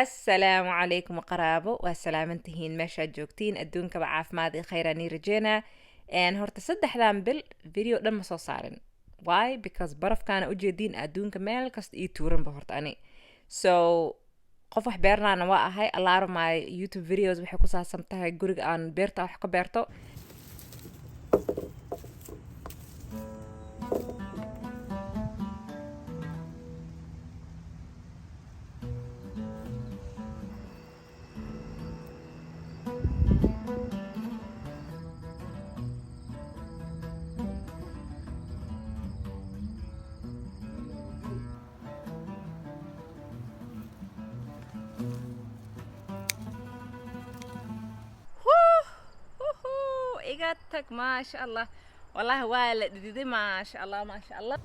Assalaamu calaykum qaraabo, waa salaamantihiin meeshaad joogtiin adduunkaba. Caafimaad iyo khayr aan ii rajeynaa. Horta saddexdan bil video dhan ma soo saarin. Why? Because barafkaana ujeediin adduunka meel kasta ii tuuranba. Horta ani so qof wax beernaana waa ahay. A lot of my YouTube videos waxay ku saabsan tahay guriga aan beerta wax ka beerto. Huhu, iga tag, maasha Allah, wallahi waa la dhididay, maasha Allah, maasha Allah.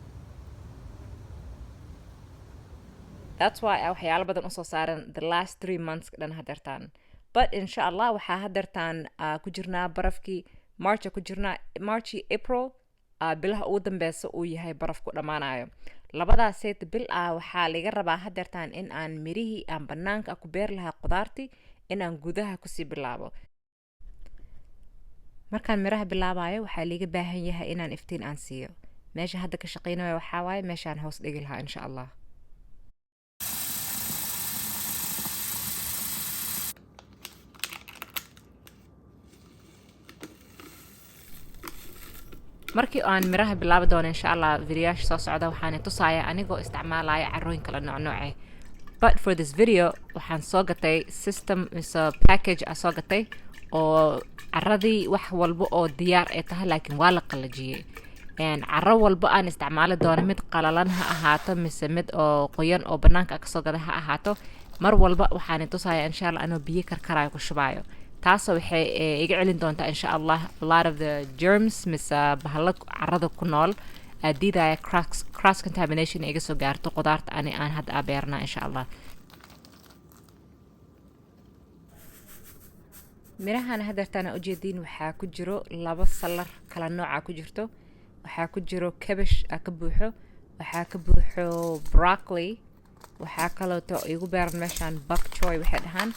That's why waxyaalo badan usoo saaran the last 3 months dhan hadeertaan. But insha Allah waxaa hadeertaan ku jirnaa barafkii March ku jirnaa, March iyo April, bilaha ugu dambeysa uu yahay barafku dhammaanayo. Labadaas bil ah waxaa laga rabaa hadeertaan in aan mirihii aan banaanka ku beeri lahaa, qudaartii, in aan gudaha kusii bilaabo. Markaan miraha bilaabayo waxaa liiga baahan yahay inaan iftiin aan siiyo. Meesha hadda ka shaqeynayo waxaa waaye meeshaan hoos dhigi lahaa, insha Allah. Markii aan miraha bilaabi doono, insha Allah, videoyaasha soo socda waxaan tusaaya anigoo isticmaalaya carooyin kala noocnooce. But for this video waxaan soo gatay system mise package ah soo gatay oo caradii wax walba oo diyaar ay tahay, laakiin waa la qalajiyey. Caro walba aan isticmaali doono, mid qalalan ha ahaato mise mid oo qoyan oo banaanka kasoo gada ha ahaato, mar walba waxaan tusaya, insha Allah, anoo biyo karkarayo ku shubaayo. Taasoo waxay iga celin doontaa, insha Allah, a lot of the germs mise bahalo carada ku nool diidaya cross contamination iga soo gaarto qudaarta ani aan hadda aa beernaa, insha Allah. Mirahan hadeertaan aa ujeediin waxaa ku jiro laba salar kala nooca ku jirto. Waxaa ku jiro cabbage aa ka buuxo, waxaa ka buuxo broccoli, waxaa kaleeto igu beeran meeshaan bok choy waxay dhahaan.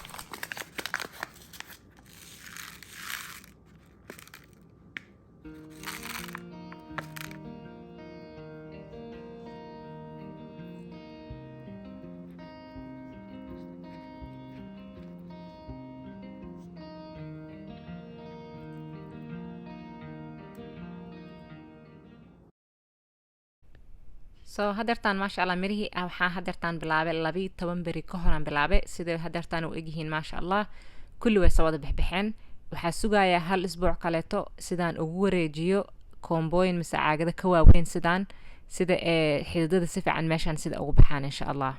So hadeertaan, maasha Allah, mirihii ah waxaan hadeertaan bilaabay 12 beri ka horaan bilaabay. Siday hadeertaan u egyihiin, maasha Allah, kulli way soo wada bixbixeen. Waxaa sugayaa hal isbuuc kaleeto sidaan ugu wareejiyo koombooyin mise caagado ka waaweyn sidaan, sida ee xididada si fiican meeshaan sida ugu baxaan, insha Allah.